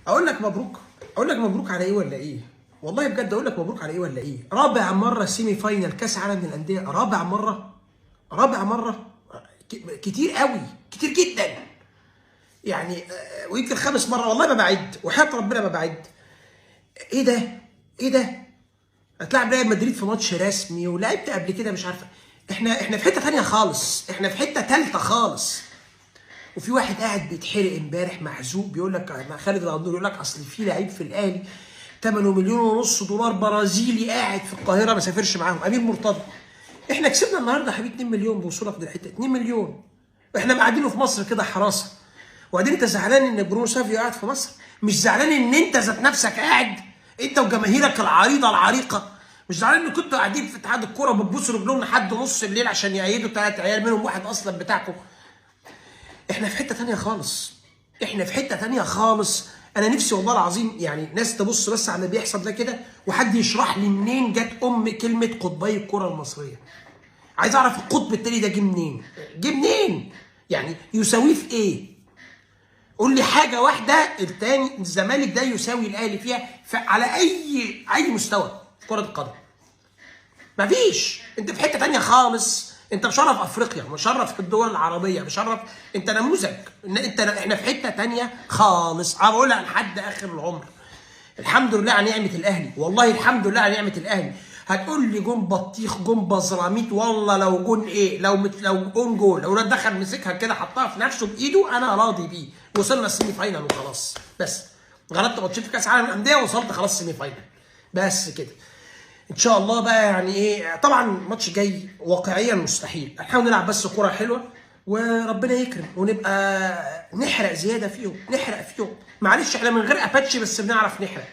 اقول لك مبروك، اقول لك مبروك على ايه ولا ايه؟ والله بجد اقول لك مبروك على ايه ولا ايه؟ رابع مرة semi final كاس عالم للاندية، رابع مرة، رابع مرة، كتير قوي، كتير جدا يعني، ويمكن خامس مرة، والله ما بعد، وحياه ربنا ما بعد. ايه ده؟ ايه ده؟ هتلاعب ريال مدريد في ماتش رسمي، ولعبت قبل كده مش عارفه. احنا في حتة ثانية خالص، احنا في حتة ثالثة خالص. وفي واحد قاعد بيتحرق امبارح محزوق، بيقول لك مع خالد الغندور، يقول لك اصل في لعيب في الاهلي ثمنه 1.5 مليون دولار برازيلي قاعد في القاهرة ما سافرش معاهم، امير مرتضى. احنا كسبنا النهارده يا حبيبي 2 مليون بوصولك للحتة، 2 مليون. احنا مقعدينه في مصر كده حراسة. وبعدين انت زعلان ان برونو سافيو قاعد في مصر؟ مش زعلان ان انت ذات نفسك قاعد انت وجماهيرك العريضة العريقه؟ مش زعلان ان كنتوا قاعدين في اتحاد الكورة بتبوسوا رجلهم لحد نص الليل عشان يأيدوا 3 عيال منهم واحد اصلا بتاعكم؟ احنا في حتة تانية خالص، احنا في حتة تانية خالص. انا نفسي والله العظيم يعني ناس تبص بس على اللي بيحصل ده كده، وحد يشرح لي منين جت ام كلمة قطبي الكره المصرية. عايز اعرف القطب التاني ده جه منين؟ جه منين؟ يعني يساويه في ايه؟ قول لي حاجة واحدة التاني الزمالك ده يساوي الاهلي فيها على اي مستوى في كره القدم. مفيش، انت في حتة تانية خالص، انت مشرف افريقيا، مشرف الدول العربية، مشرف، انت نموذج، انت احنا في حتة تانية خالص. انا بقولها لحد اخر العمر. الحمد لله على نعمه الاهلي، والله الحمد لله على نعمه الاهلي. هتقول لي جون بطيخ، جون بزراميط، والله لو جون ايه، لو جون جول، لو دخل مسكها كده حطها في نفسه بايده انا راضي بيه. وصلنا ال semi final وخلاص، بس غلطت ماتشين في كاس عالم الاندية وصلت خلاص semi final بس كده. ان شاء الله بقى يعني ايه، طبعا الماتش جاي واقعيا مستحيل، هنحاول نلعب بس كورة حلوة وربنا يكرم ونبقى نحرق زيادة فيهم، نحرق فيهم. معلش احنا من غير اباتشي بس بنعرف نحرق.